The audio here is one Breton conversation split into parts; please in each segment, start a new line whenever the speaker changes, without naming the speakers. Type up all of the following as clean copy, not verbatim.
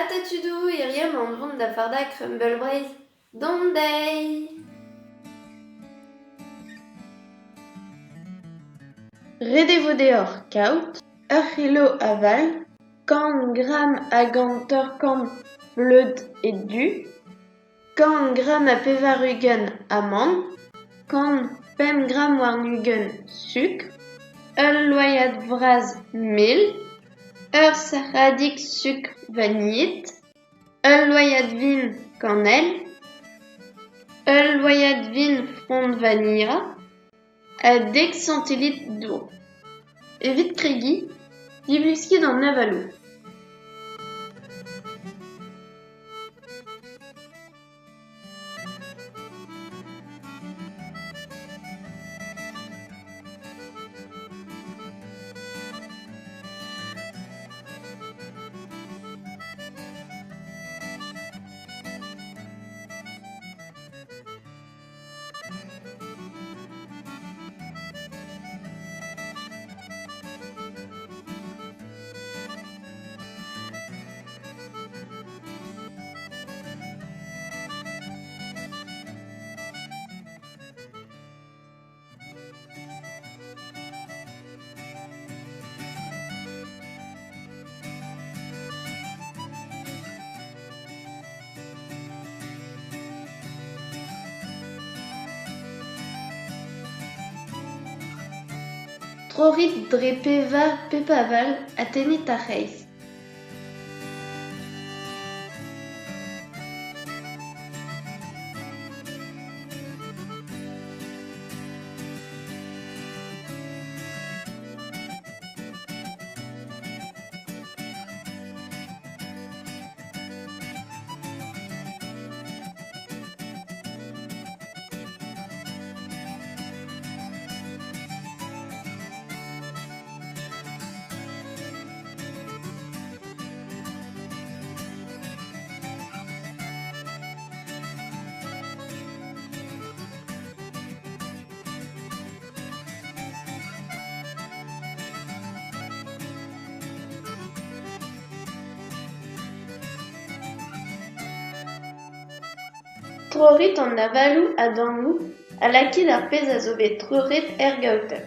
Ata tudoù, hiziv emaon o vont da fardañ Crumble Breizh. Dont dezhi!
Ret e vo deoc'h kaout ur c'hilo aval, kant gramm hag hanter-kant bleud ed-du, kant gramm ha pevar-ugent amann, kant pemp gramm warn-ugent sukr, ul loaiad vras mel, ur sac'hadig sukr vanilhet, ul loaiad vin kanell, ul loaiad vin frond vanilha ha dek santilitr dour. Evit kregiñ, divluskit an avaloù. Troc'hit dre pevar pep aval ha tennit ar c'hreiz. Troc'hit an avaloù a-dammoù ha lakit ar pezh a zo bet troc'het er gaoter.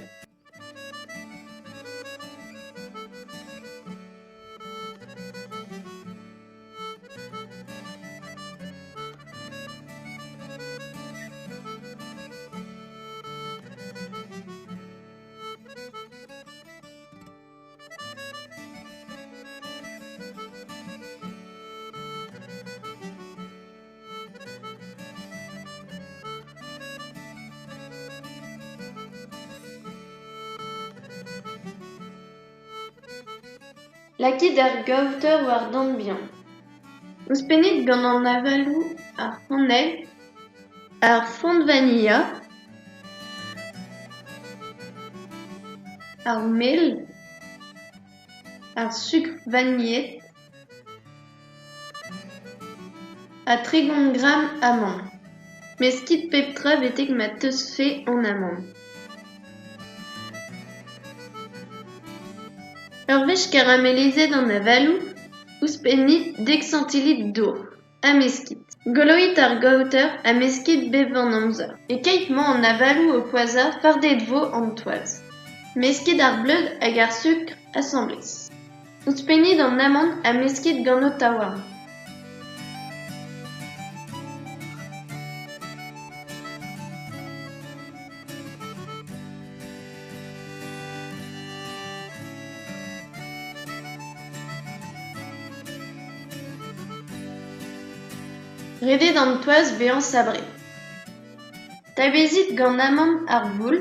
Lakit ar gaoter war dan bihan. Ouzhpennit gant an avaloù ar c'hanell, ar font vanilha, ar mel, ar sukr vanilhet ha tregont gramm amann. Meskit pep tra betek ma teuzfe an amann. Ur wech karamelizet an avaloù, ouzhpennit dek santilitr dour ha meskit. Goloit ar gaoter ha meskit bep an amzer. E-keit 'mañ an avaloù o poazhañ fardet 'vo an toaz. Meskit ar bleud hag ar sukr asambles. Ouzhpennit an amann ha meskit gant ho taouarn. Ret eo d'an toaz bezañ sabret. Tavezit gant amann ar voul.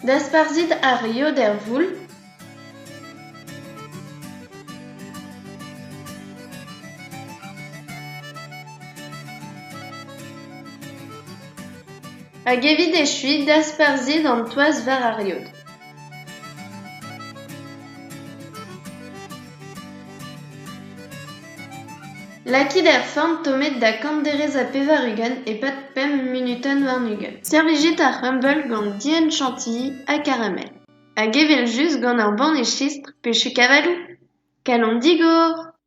Dasparzhit ar yod er voul. Hag evit echuiñ, dasparzhit an toaz war ar yod. Lakit er forn tommet da 190 e-pad pemp munutenn warn-ugent. Servijit ar c'hrumble gant dienn chantilly ha karamel. Hag evel-just gant ur banne chistr pe chug-avaloù. Kalon digor !